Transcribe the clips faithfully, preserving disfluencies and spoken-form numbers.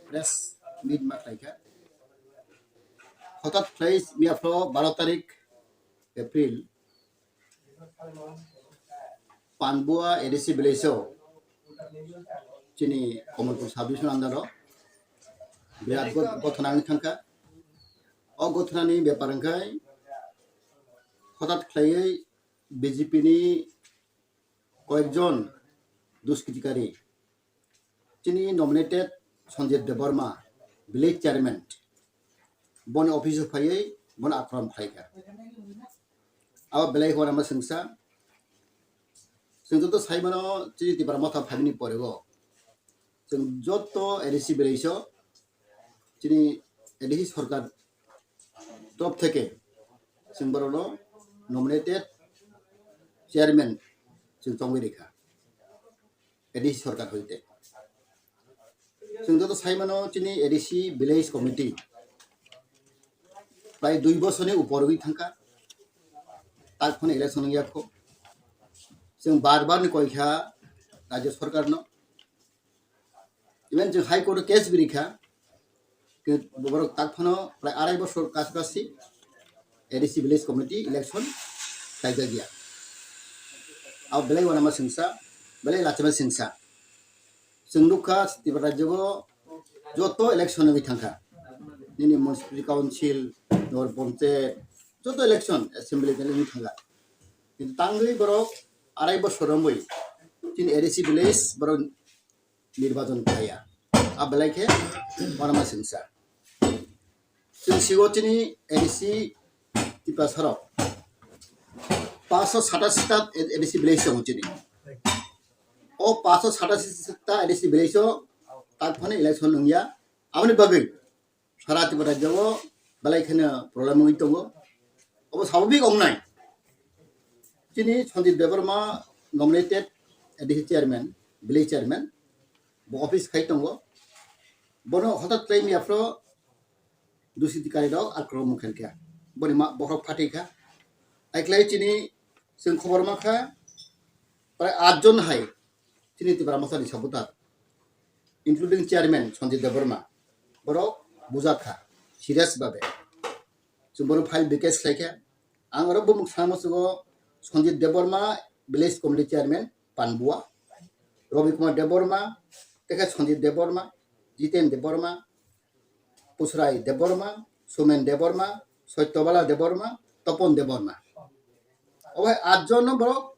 Press meet ma khlaikha. Hothat khlai miyaphro baro tarik April Panbua A D C village o chini Kamalpur sub division under o birat go-, gothona wngwi thangkha. O gothonani bepar wngkha hothat khlaiwi B J P ni koyekjon duskritikari chini nominated Sanjit Debbarma, village chairman, boni office o phaiwi bono akromon khlaikha. Abo belai hwnama swngsa. Chwng joto sai mano chini Tipra Motha phaimani pore o chwng joto A D C village o chini A D C sorkar top theke chwng borokno nominated chairman chwng tongwi rikha A D C sorkar hoite. Chwng joto sai mano chini A D C village committee prai dui bosorni upor wngwi thangkha, tak phano election wngya kho. Chwng bar bar ni koikha rajya sorkarno, even chwng High Court o case bi rikha, borok tak phano prai arai bosor kasu kasi A D C village committee election khlaijak ya. Abo belai wanama singsa, belai lachima singsa. Chwng nukha Tripura rajyo o joto election wngwi thangkha. Nini municipal council, nor panchayat, joto election assembly election wngwi thangkha. Kintu tangwi borok arai bosor romwi chini A D C village borok nirbachon khlaiya. A belai khe wanama singsa. Chwng sigo chini A D C Tiprasa rok paanch sho satashi ta A D C village tongo chini. O paanch sho satashi ta A D C village o tak phano election wngya. Aboni bagwi sara Tripura rajyo o belai kheno problem wngwi tongo. Obo swabhabik wngnai. Chini Sanjit Debbarma nominated A D C chairman, village chairman, bo office khai tongo. Bono hothat khlai miyaphro duskritikari rok akromon khaikha. Boni ma bohrok phatikha. Aiklai chini chwng khobor mankha prai atjon hai chini Tipra Mothani supporter, including chairman Sanjit Debbarma, borok bujakha serious babe. Chwng bono file bikes khlaikha. Ang oro bumung sana musugo Sanjit Debbarma, village committee chairman Panbua, Ravi Kumar Debbarma, tekhe Sanjit Debbarma, Jiten Debbarma, Pusrai Debbarma, Sumen Debbarma, Satyabala Debbarma, Topon Debbarma. Obo hai atjon no borok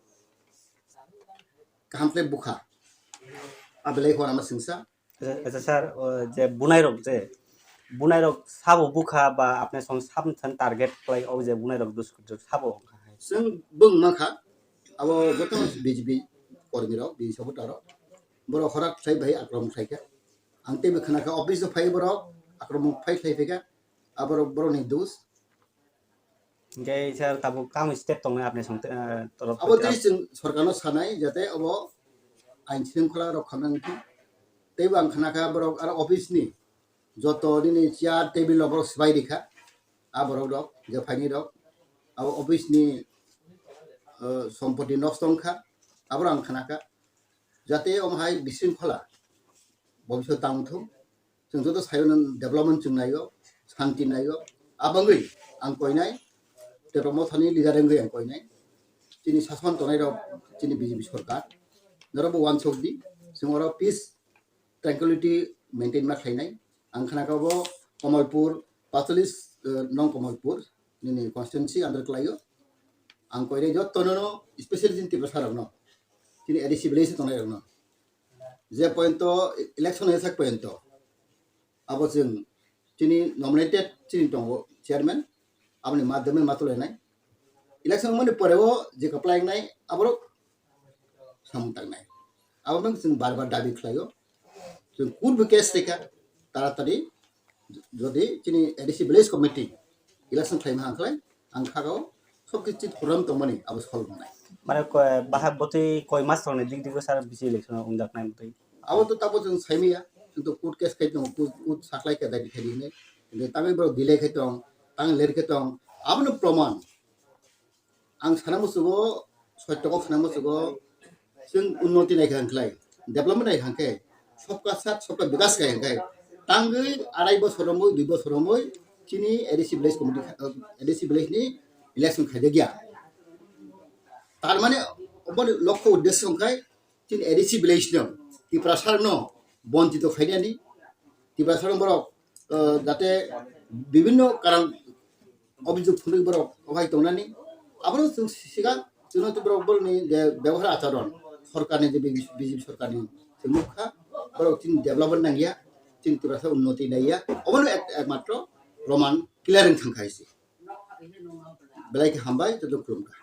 kaham khe bukha. A belai hwnama singsa. Acha, acha sir, o je bunai rok je, bunai rok sabo bukha ba apne song sab than target khlai o je bunai rok dus sabo wngkha hai. Chwng bung mankha, abo joto B J P kormi rok, B J P supporter rok, borok horak khlai bai akromon khlaikha. Ang teibo khwnakha office o phai borok akromon phai khlai phaikha, aborok borokni dus. Hingke sir tabuk tamo step tongnai apni song, eh, torof abo tei chwng sorkarno sanai jate obo ain shringkhola rok khamnang thung. Teibo ang khnakha borok aro office ni joto nini chair table rok borok swbai rikha. A borok rok je phaini rok abo office ni, eh, sompoti nosto wngkha abo ang khnakha. Jate omo hai bisingkhola bobisot tang thung. Chwng joto sayo nang development chwng naio, santi naio. Abangwi ang koinai, Tipra Mothani leader wngwi ang koinai. Chini sason tongnai rok chini B J P sorkar. Norok bo wansok di, chwng oro peace, tranquility maintain ma khlainai. Ang khnakha bo Kamalpur, pachalis, eh, nong Kamalpur, nini constituency under klaio. Ang koinai joto nono, especially chini Tiprasa rokno, chini A D C village tongnai rokno. Je pointo election hai sak pointo abo chwng chini nominated chini tongo chairman, aboni madhyome matulainai. Election mani pore o je kaplai wngnai aborok samung tangnai. Abo nang chwng bar bar dabi khlaio. Chwng kurbo case teka taratari jodi chini A D C village committee election khlaima hangkhlai ang khagao sob kichu program tongmani abo solve wngnai. Mane ko-, baha botwi koi mas rokni dik dik o sar bisi election o wngjak nai botwi. Abo to tabo chwng saimaya, chwng to court case khai tongo, court, court saklai khe dai khai di hinwi. Tangwi borok delay khai tong, tang ler khai tong, abono proman. Ang sana musugo, sotto kok sana musugo, chwng unnoti nai kha hwnkhe, development nai kha hwnkhe, sobka saath sobka bikas kha hwnkhe, Tangwi arai bosor romwi, dui bosor romwi chini A D C village committee, A D C village ni election khaijak ya. Tar mane oboni lokho uddesho wngkhai chini A D C village no Tiprasa no bonchito khainani, Tiprasa no borok, eh, jate bibhinno karon obijok phunwi borok obai tongnani. Abono chwng sikha chwngno tei borok borokni je bebohar acharon, sorkarni je B J P sorkarni chwng nukha, borok chini development nangya, chini Tiprasa unnoti naiya, obono ek-, ekmatro proman clear wng thangkha hai se. Belai khe hambai, joto khulumkha.